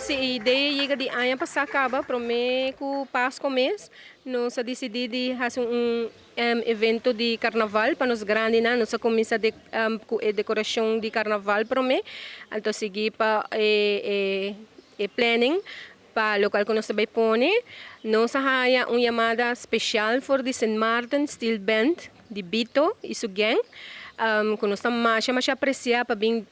Si e idea yega di aña pasá kaba, promé ku Pasko mes, nos a disidí di hasi un evento di karnaval pa nos grandinan. Nos a kuminsá ku e dekorashon di karnaval promé, anto sigui pa e planning pa lokual ku nos ta bai pone. Nos a haña un yamada speshal for di Sint Maarten Steel Band di Bito i su gang, ku nos ta masha masha apresiá pa bin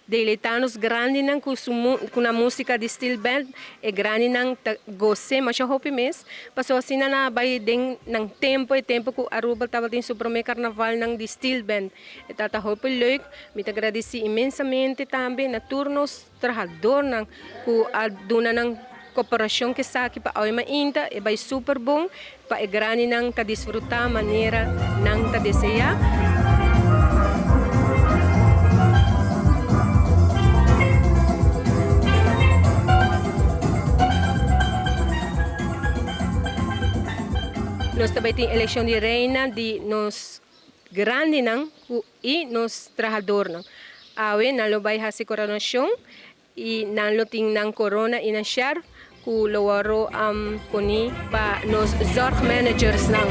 Deleitá nos grandinan ku su ku nan músika di steel band, e grandinan ta gos'é masha hopi mes, pasobra asina nan a bai den nan tempu, e tempu ku Aruba tabatin su promé karnavalnan di steel band. E tabata hopi leuk. Mi ta gradisí inmensamente tambe na tur nos trahadornan ku a duna nan koperashon ku esaki pa awe mainta e bai super bon pa e grandinan ta disfrutá manera nan ta deseá. Nos ta bai tin elekshon di reina di nos grandinan ku i nos trahadornan. Awe nan lo bai hasi koronashon I nan lo tin nan korona i nan sherf ku lo wòrdu poní pa nos zorgmanagersnan.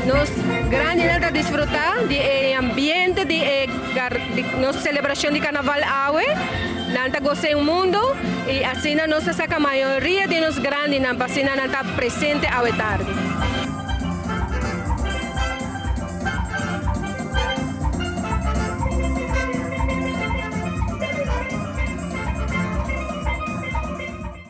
Nos grandinan ta disfrutá di e ambiente di e nos selebrashon di karnaval awe. Nan ta gosa e mundu i asina nos ta saka mayoria di nos grandinan pa asina nan ta presente awe tardi.